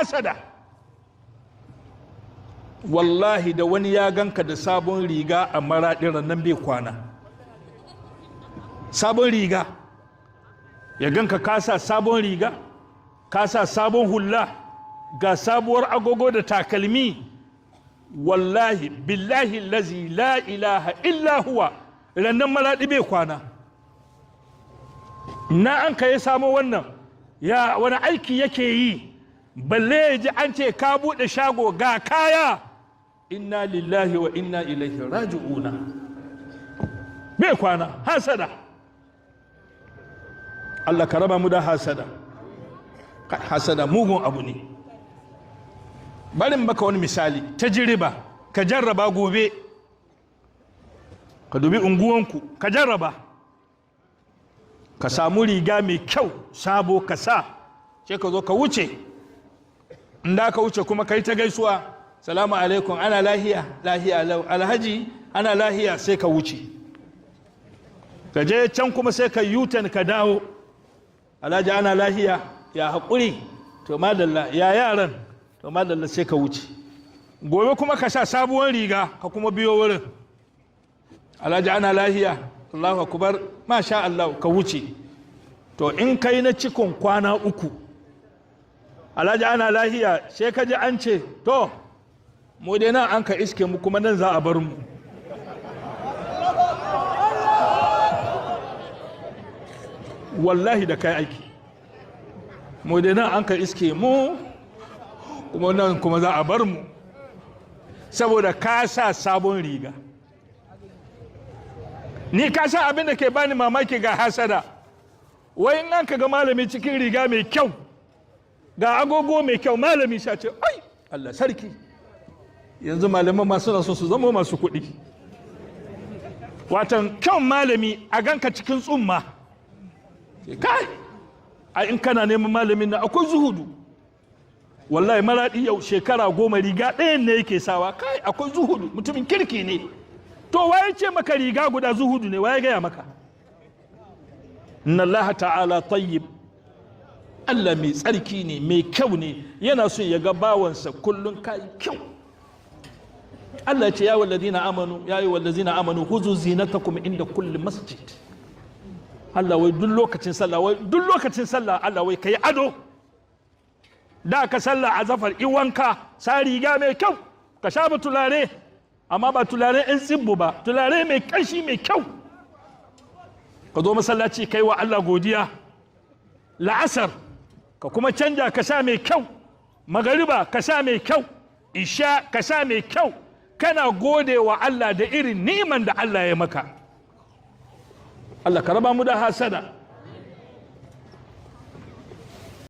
Hasada. Wallahi da wani ya ganka da sabon riga a maraɗin nan, bai kwana. Sabon riga, ya ganka kasa sabon riga, kasa sabon hula, ga sabuwar agogo da takalmi, wallahi billahi lazi la ilaha illa huwa, rannan maraɗi bai kwana. Na an ka ya samo wannan? Ya wani aiki yake yi? Balle ya ji an ce ka buɗe shago, ga kaya, inna lillahi wa inna ilaihi raji'una, bai kwana. Hasada. Allah ka raba mu da hasada. Hasada mugun abu ne. Barin baka wani misali, tajiriba, ka jarraba gobe, ka dubi unguwanku, ka jarraba ka samu riga mai kyau sabo ka sa, sai ka zo ka wuce. Inda ka wuce kuma ka yi ta gaisuwa, "Salamu alaikum, ana lahiya?" "Lahiya lau, alhaji, ana lahiya?" Sai ka wuce, ka je can kuma sai ka U-turn ka dawo, "Alhaji, ana lahiya? Ya haƙuri? To madalla. Ya yaran? To madalla." Sai ka wuce. Gobe kuma ka sa sabuwar riga, ka kuma biyo wurin, "Alhaji, ana lahiya? Allahu akbar, masha Allah." Ka wuce. To in kai na cikon kwana 3, "Alhaji, ana lahiya?" Sai ka ji an ce, "To mu dai nan an ka iske mu, kuma nan za a bar mu." Wallahi da kai aiki. Mu dai nan an ka iske mu, kuma nan kuma za a bar mu, saboda ka sa sabon riga. Ni ka sa abin da ke bani mamaki ga hasada, wai in an ka ga malami cikin riga mai kyau, ga agogo mai kyau, malami sha ce, "Ai Allah sarki, yanzu malaman masu na so su zama masu kuɗi." Watan kyan malami a ganka cikin tsumma. Kai, ai in kana neman malamin na akwai zuhudu, wallahi maraɗi yau shekara 10 riga ɗayan ne yake sawa. Kai, akwai zuhudu, mutumin kirki ne. To waye ce maka riga guda zuhudu ne? Waye gaya maka? Inna Allah ta'ala tayyib, Allah mai tsarki ne, mai kyau ne, yana son ya ga bawansa kullum kai kyau. Allah ce, ya wallazina amanu, ya yi wallazina amanu huzu zinatakum inda kulli masjid. Allah wai duk lokacin sallah, wai duk lokacin sallah, Allah wai kai ado. Da ka sallah a zafar iwanka, sa riga mai kyau, ka shafa tulare, amma ba tulare in tsibbu ba, tulare mai kanshi mai kyau, ka zo masallaci kai wa Allah godiya. La'asar ka kuma canja, ka sa mai kyau. Magariba ka sa mai kyau. Isha ka sa mai kyau. Kana gode wa Allah da irin ni'iman da Allah ya maka. Allah ka raba mu da hasada.